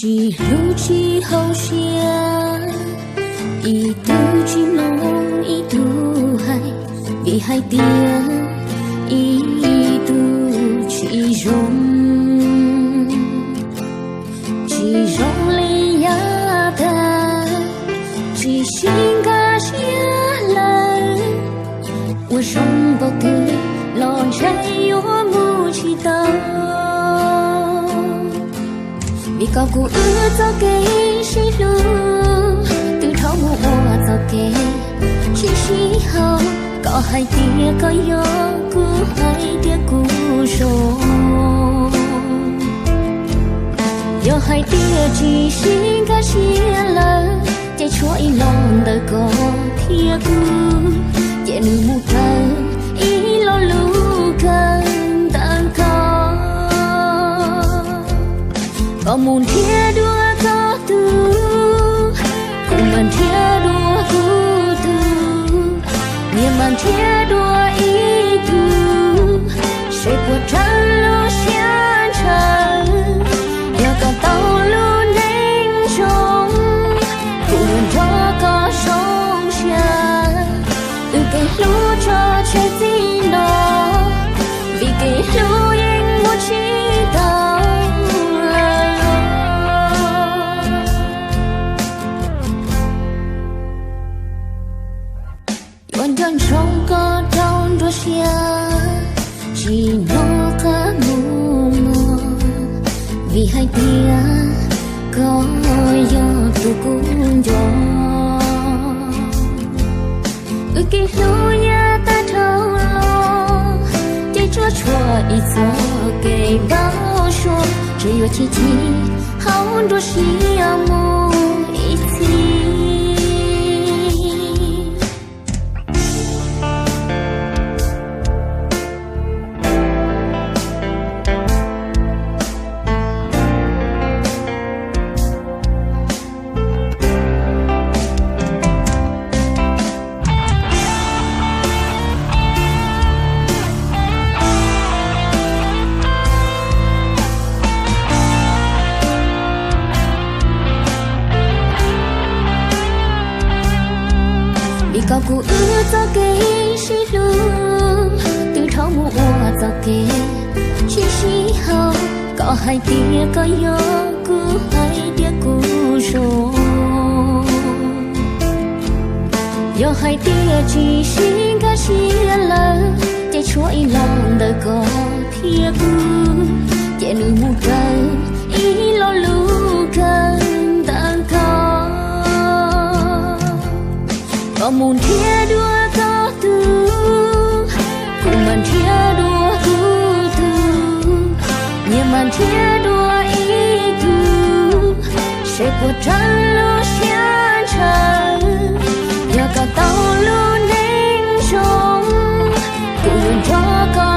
Tsis hlub tsis haum siab, ib tug tsis mloog ib tug hais, vim hais tias ib tug tsis zoo. Tsis zoo li yav tag, tsis sib nkag siab lawm, ua zoo npaum twg los ntshai yuav mus tsis tau. Vim koj kuj wb txoj kev sib hlub, twb dhau mus ua txoj kev tsis sib haum. Koj hais tias koj yog kuv, hais tias kuv zoo. Yog hais tias tsis sib nkag siab lawm, ces tshuav ib lo ntawm koj thiab kuv, ces nws mus raws ib lo lus kawg ntawm koj. Koj mus nrhiav dua koj tug, kuv mas nrhiav dua kuv tug, nyias mas nrhiav dua ib tug, seb puas raws lub siab ntshaw. Yog koj tau lub neej zoo, kuv yuav nrog koj zoo siab. Wb kev hlub tso tseg txij no, vim kev hlub yeej muab tsis tau lawm. Yuav nco ntsoov koj rau nruab siab, tsis hnov qab mus mog, vim hais tias koj yog tus kuv nco. Wb kev hlub yav tag dhau los, ces tsuas tshuav ib txoj kev npau suav, tseem yuav chim chim hauv nruab siab mus ib txhis. Vim koj kuj wb txoj kev sib hlub, twb dhau mus ua txoj kev tsis sib haum. Koj hais tias koj yog kuv, hais tias kuv zoo. Yog hais tias tsis sib nkag siab lawm, ces tshuav ib lo ntawm koj thiab kuv, ces nws mus raws ib lo lus kawg ntawm koj. Koj mus nrhiav dua koj tug, kuv mas nrhiav dua kuv tug, nyias mas nrhiav dua ib tug, seb puas raws lub siab ntshaw. Yog koj tau lub neej zoo, kuv yuav nrog koj